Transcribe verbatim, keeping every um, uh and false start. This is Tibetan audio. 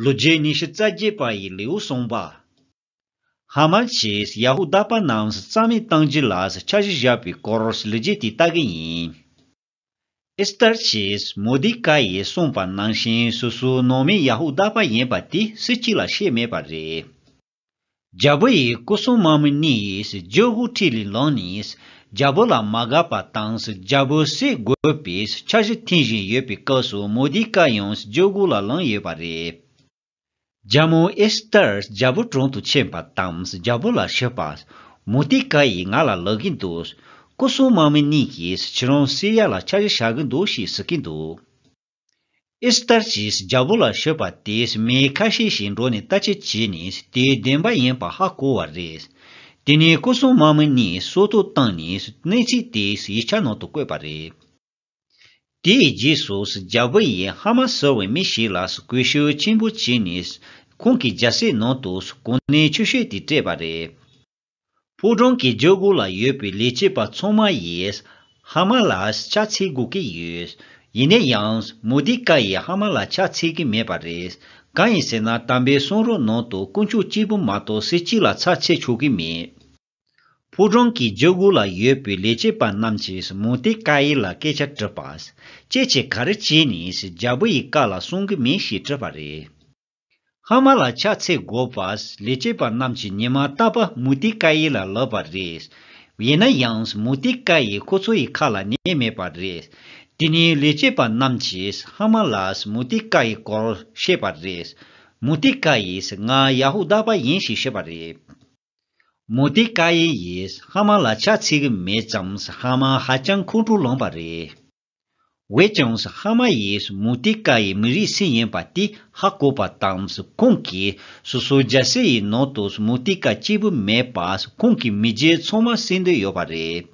ལོ་རྒྱུས་ཉི་ཤུ་རྩ་བརྒྱད་པ་ཡི་ལེའུ་གསུངས་པ། ཧ་མན་གྱིས་ཡ་ཧུ་དཱ་པ་རྣམས་རྩ་མེད་གཏང་རྒྱུ་ལ་འཆར་གཞི་བཞག་པའི་སྐོར་ལོ་རྒྱུས་དེ་ལྟ་གི་ཡིན། ཨེས་ཏར་གྱིས་མོ་དི་ཀ་ཡིས་གསུངས་པ་ནང་བཞིན་སོ་སོའི་ནང་མི་ཡ་ཧུ་དཱ་པ་ཡིན་པ་དེ་སུ་གཅིག་ལ་བཤད་མེད་པ་རེད། རྒྱལ་པོ་ཡིས་སྐུ་སྲུང་དམག་མི་གཉིས་ཀྱིས་རྒྱལ་པོའི་ཁྲི་ལས་ལངས་ནས་རྒྱལ་པོ་ལ་མ་དགའ་བ་དང་རྒྱལ་པོ་བསད་དགོས་པའི་འཆར་གཞི་འཐེན་བཞིན་ཡོད་པའི་སྐབས་སུ་མོ་དི་ཀ་ཡང་རྒྱལ་པོ་ལ་ལངས་ཡོད་པ་རེད། རྒྱལ་མོ་ཨེས་ཏར་རྒྱལ་པོའི་དྲུང་དུ་ཕྱིན་པ་དང་རྒྱལ་པོ་ལ་ཞུས་པ། མོ་དི་ཀ་ཡིས་ང་ལ་ལབ་ཀྱི་འདུག་སྐུ་སྲུང་དམག་མི་གཉིས་ཀྱིས་ཁྱེད་རང་བསད་ཡག་ལ་འཆར་གཞི་བཞག་གི་འདུག་ཞེས་ཟེར་གྱི་འདུག་ཨེས་ཏར་གྱིས་རྒྱལ་པོ་ལ་ཞུས་པ་དེས་མི་ཁ་ཤས་ཤིག་འགྲོ་ནས་བརྟག་དཔྱད་བྱས་ནས་དེ་བདེན་པ་ཡིན་པ་ཧ་གོ་བ་རེད། དེ་ནས་སྐུ་སྲུང་དམག་མི་གཉིས་སྲོག་ཐོག་བཏང་ནས་གནས་ཚུལ་དེ་ཡིག་ཆ་ནང་དུ་བཀོད་པ་རེད། དེའི་རྗེས་སུ་རྒྱལ་པོ་ཡིས་ཧ་མ་ཟེར་བའི་མི་ཞིག་ལ་གུས་ཞབས་ཆེན་པོ་བྱས་ནས་ཁོང་གི་རྒྱལ་སྲིད་ནང་དུ་གོ་གནས་ཆེ་ཤོས་དེ་སྤྲད་པ་རེད། ཕོ་བྲང་གི་རྒྱལ་སྒོ་ལ་ཡོད་པའི་ལས་བྱེད་པ་ཚང་མ་ཡིས་ཧ་མ་ལ་ཕྱག་འཚལ་དགོས་ཀྱི་ཡོད། ཡིན་ན་ཡང་མོ་དི་ཀ་ཡིས་ཧ་མ་ལ་ཕྱག་འཚལ་གྱི་མེད་པ་རེད། གང་ཡིན་ཟེར་ན་དམ་པའི་གསུང་རབ་ནང་དུ་དཀོན་མཆོག་གཅིག་པུ་མ་གཏོགས་སུ་གཅིག་ལ་ཕྱག་འཚལ་ཆོག་གི་མེད། ཕོ་བྲང་གི་རྒྱལ་སྒོ་ལ་ཡོད་པའི་ལས་བྱེད་པ་རྣམས་ཀྱིས་མོ་དི་ཀ་ཡི་ལ་སྐད་ཆ་དྲིས་པ། ཁྱེད་ཀྱིས་ག་རེ་བྱས་ནས་རྒྱལ་པོ་ཡི་བཀའ་ལ་སྲུང་གི་མེད་ཞེས་དྲིས་པ་རེད། ཧ་མ་ལ་ཕྱག་འཚལ་དགོས་པ་ལས་བྱེད་པ་རྣམས་ཀྱིས་ཉི་མ་རྟག་པར་མོ་དི་ཀ་ཡི་ལ་ལབ་པ་རེད། ཡིན་ན་ཡང་མོ་དི་ཀ་ཡིས་ཁོ་ཚོ་ཡི་ཁ་ལ་ཉན་མེད་པ་རེད། དེ་ནས་ལས་བྱེད་པ་རྣམས་ཀྱིས་ཧ་མ་ལ་མོ་དི་ཀ་ཡི་སྐོར་བཤད་པ་རེད། མོ་དི་ཀ་ཡིས་ང་ཡ་ཧུ་དཱ་པ་ཡིན་ཞེས་བཤད་པ་རེད། མོ་ཏི་ཀ་ཡི་ཡིས་ཧ་མ་ལ་ཕྱག་འཚལ་གྱི་མེད་ཙང་ཧ་མ་ཧ་ཅང་ཁོང་ཁྲོ་ལངས་པ་རེད། འོན་ཀྱང་ཧ་མ་ཡིས་མོ་ཏི་ཀ་ཡི་མི་རིགས་སུ་ཡིན་པ་དེ་ཧ་གོ་བ་དང་ཁོང་གིས་སོ་སོའི་རྒྱལ་སྲིད་ཡི་ནང་དུ་མོ་ཏི་ཀ་གཅིག་པུ་མེད་པ་ཁོང་གི་མི་རྒྱུད་ཚང་མ་བསད་འདོད་ཡོད་པ་རེད།